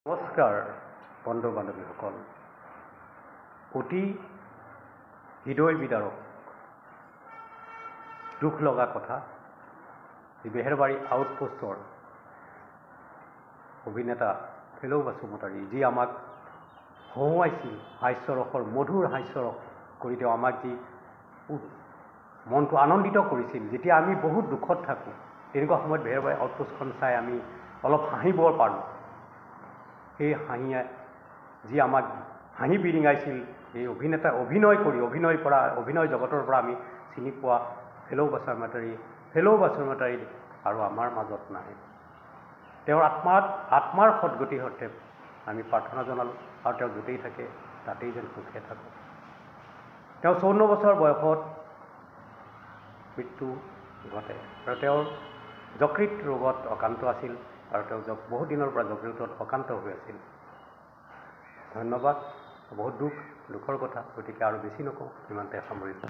নমস্কাৰ বন্ধু বান্ধৱীসকল, অতি হৃদয় বিদাৰক দুখ লগা কথা যে বেহেৰবাৰী আউটপোষ্টৰ অভিনেতা ফেলৌ বসুমতাৰী, যি আমাক হঁহুৱাইছিল হাস্যৰসৰ মধুৰ হাস্যৰস কৰি, তেওঁ আমাক যি মনটো আনন্দিত কৰিছিল। যেতিয়া আমি বহুত দুখত থাকোঁ, তেনেকুৱা সময়ত বেহেৰবাৰী আউটপোষ্টখন চাই আমি অলপ হাঁহিব পাৰোঁ। সেই হাঁহিয়ে যি আমাক হাঁহি বিৰিঙাইছিল, এই অভিনেতা অভিনয় কৰি অভিনয় পৰা অভিনয় জগতৰ পৰা আমি চিনি পোৱা ফেলৌ বসুমতাৰী, ফেলৌ বসুমতাৰী আৰু আমাৰ মাজত নাই। তেওঁৰ আত্মাৰ সদগতিৰ অৰ্থে আমি প্ৰাৰ্থনা জনালোঁ আৰু তেওঁ য'তেই থাকে তাতেই যেন সুখে থাকক। তেওঁ 54 বছৰ বয়সত মৃত্যু ঘটে আৰু তেওঁৰ যকৃত ৰোগত আক্ৰান্ত আছিল আৰু তেওঁ বহুত দিনৰ পৰা যকৃতত আক্ৰান্ত হৈ আছিল। ধন্যবাদ। বহুত দুখৰ কথা, গতিকে আৰু বেছি নকওঁ, ইমানতে সামৰিলোঁ।